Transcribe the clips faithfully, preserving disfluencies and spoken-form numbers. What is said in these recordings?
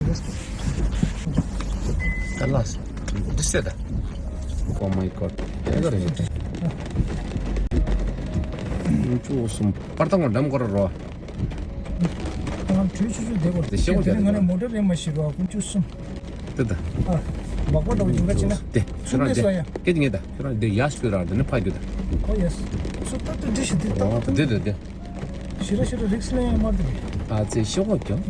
ད་ལགས་སོ། འདི་སེ་ད། Oh my god. ཨེ་ག་རེད། ཅུ་གསུམ་པར་ཏང་གོ་འགྲམ་སྐོར་རོ། ང་བྲོས་ཆུ་ཆུ་བསྡད་དགོས། དེ་ཤེས་དགོས། དེ་ང་ནས་མོ་ཊ་རེད་མ་ཤེས་རོགས། ཀུན་ཆུ་གསུམ། དེ་ད། ཨ། མག་པ་འདྲ་བོ་ཡིན་ག་ཅི་ན། དེ་ཁྱོད་རང་དེ་སྐད་ཅིག་ཉན་ད། ཁྱོད་རང་དེ། སུ་མེད་སོ་ཡ། སྐད་ཅིག་ཉན་ད། ཁྱོད་རང་དེ་ཡར་སྐྱོད་རང་དེ་ནས་ཕར་རྒྱུག་ད། ཨོ་ཡེ་སི། སུ་ད་ད་འདྲི་ཤི་དེ་ད་ད་དེ་དེ་དེ། ཤི་ར་ཤི་ར་རིགས་ལེན་ཡང་མ་འདུག་ཨ་ཙི་ཤོག་གོ་ཀྱང་།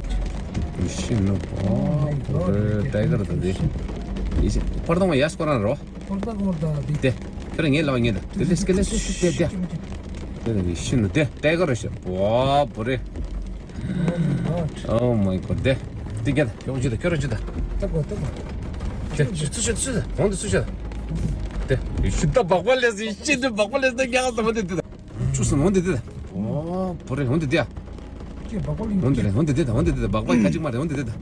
ཤི་ནུ་པོ། ཨོ་མའི་གོཌ། ཊའི་གར་དང་དེ། ཡེ་ཤི། པར་ཏང་གོ་ཡར་སྐོར་རང་རོ། པར་ཏང་གོ་དང་དེ། དེ། ཁྱོད་རང་ངའི་ལག་པ་ཉན་ད། དེ་ལས་སྐད་ལས་སུ་སུ་དེ་དེ། དེ་ལས་ཤི་ནུ་དེ། ཊའི་གར་རོ་ཤི། བོ་བོ་རེད། Oh my god. དེ། དེ་རྒྱ་ད། ཡོང་ཅི་ད། ཁྱོད་རང་ཅི་ད། ལྟ་གོ་ལྟ་གོ། དེ། ཅི་ཚུ་ཤོད་ཚུ་ད། གོང་དུ་ཚུ་ཤོད། དེ། ཤི་ད་སྦག་པ་ལས་སི་ཤི་ད་སྦག་པ་ལས་ད་རྒྱ་ག་ས་མ་དེ་དེ་ད། ཅུ་སུ་འོང་དེ་དེ་ད། ཨོ་བོ་རེ་འོང་དེ་དེ་ཡ། ཀྱེ་སྦག་པ་ལིང་། འོང་དེ་རེ་འོང་དེ་དེ་ད། འོང་དེ་དེ་ད། སྦག་པ་ཁ་ཅིག་མ་རེ་འོང་དེ་དེ་ད། སྦག་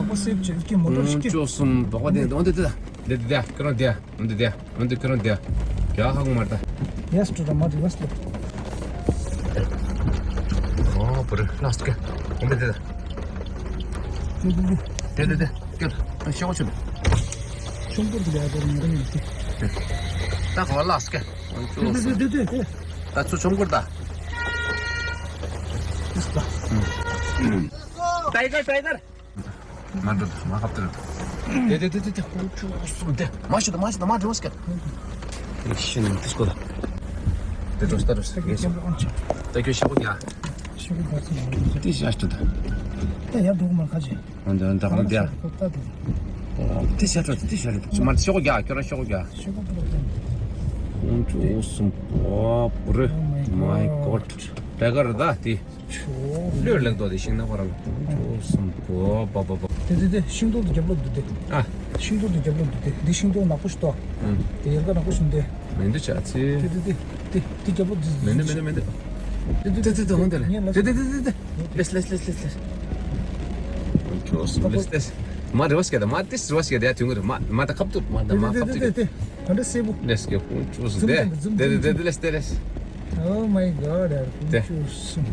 པ་སེབ་ཅེ་ཀྱེ་མོ་ཊ་ཤི་ཀྱེ། ཅུ་སུ་འབག་པ་དེ་འོང་དེ་དེ་ད། དེ་དེ་དེ་ཡ། ཁྱོད་རང་དེ་ཡ། འོང་དེ་དེ་ཡ། འོན་ཏེ་ཁྱོད་རང་དེ་རྒྱ་ཧ་གོ་མ་རེད་ད། ཡེ་སི་ཊུ་ད་མ་རི་ཝར་སི་ལེབ། ཨོ་བོ་རེ་ལ་སི་ཀེ། འོན་ཏེ་དེ་ད། དེ་དེ་དེ། དེ་དེ་དེ་སྐྱོད། ཨ་ཤོག་ཆུ་ལ། ཆུང་ཀུ་དེ་ལ་ཡ་དེ་མི་རེད་མི་ཤེས། ད་གོ་ལ་སི་ཀེ། དེ་དེ་དེ་དེ་དེ། ད་ཚུར་ཆུང་ཀུ་ད། ཡེ་སི་ད། ཊའི་གར་ཊའི་གར། མ་འགྲོ་མ་ཧབ་ཏུ་རེད། དེ་དེ་དེ་དེ་དེ་ཁོང་ཁྱོད་གསུམ་དེ་མ་ཤི་ད་མ་ཤི་ད་མ་འགྲོ་སྐད། ཤི་ནི་དེ་སྐོར་ད། དེ་འགྲོ་ད་འགྲོ་ད་གོ་ཤི་ཤོག་གོ་ཡ། དེ་ཤི་ཤི་ད། དེ་ཤི་ཤི་ད། དེ་ཡར་འགྲོ་མ་ཁ་ཅི། འོན་ཏེ་འོན་ཏེ་ད་ག་ལ་དེ་ཡ། ད་འགྲོ། དེ་ཤི་ཤི་ད་དེ་ཤི་ཤི་ད། མ་ཤི་གོ་ཡ། ཁྱོད་རང་ཤི་གོ་ཡ། ཤི་གོ་ད། ཁོང་ཁྱོད་གསུམ་པོ་རེད། Oh my god. ཊའི་གར་རེད་ད་དེ། ལོས་ལེགས་ཏོ་དེ་ཤིང་ནགས་པ་རང་ཅོ་སམ་པོ་པ་པ་པ། དེ་དེ་དེ་ཤིང་སྡོང་དེ་རྒྱབ་ལོགས་འདུག་དེ། ཨ། ཤིང་སྡོང་དེ་རྒྱབ་ལོགས་འདུག་དེ། འདི་ཤིང་སྡོང་ནག་པོ་ཞིག་ཏོ། ཨུམ། དེ་ཡལ་ག་ནག་པོ་ཞིག་འདི། མེ་འདི་ཆ་ཚེ། དེ་དེ་དེ་དེ་དེ་རྒྱབ་ལོགས་འདི། མེ་འདི་མེ་འདི་མེ་འདི། དེ་དེ་དེ་དེ་ཧོན་དེ་ལ། དེ་དེ་དེ་དེ་དེ། ལེས་ལེས་ལེས་ལེས་ལེས། ཅོ་སམ་ལེས་ལེས། མ་རེ་བ་སྐྱེ་ད་མ་དེ་རེ་བ་སྐྱེ་ད་ཡ་དུས་ངུ་རེ་མ་མ་ད་ཁབ་ཏུ་མ་ད་མ་ཁབ་ཏུ། དེ་དེ་དེ་དེ། ཨ་འདྲ་སེ་བུ། ལེས་ཀྱི་ཀུང་ཀྲུའུ་སུ་ཛུམ་དེ་ཀྱང་ཛུམ་དེ་ཛུམ་དེ་ཛུམ། དེ་ལེས་དེ་ལེས། Oh my god. དེ། ཀུང་ཀྲུའུ་སུ།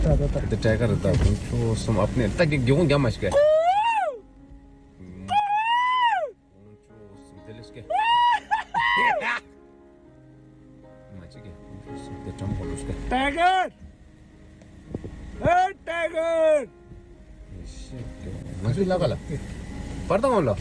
ད་ད་ད། དེ་ཀྲའི་ཀ་རེད་ད། ཀུང་ཀྲུའུ་སུ་ཨབ་ནེ་ད་གི་གི་ཧུང་རྒྱ་མ་ཞིག་གི། ཀུང་ཀྲུའུ་སུ་དེ་ལེས་ཀྱི། མ་ཅིག་གི་ཀུང་ཀྲུའུ་སུ་དེ་གྲམ་གོང་ལུས་ཀྱི། ཊའི་གར། ཨེ་ཊའི་གར། ང་ཚོའི་བླ་ག་ལ། པར་ཏང་འོང་ལ།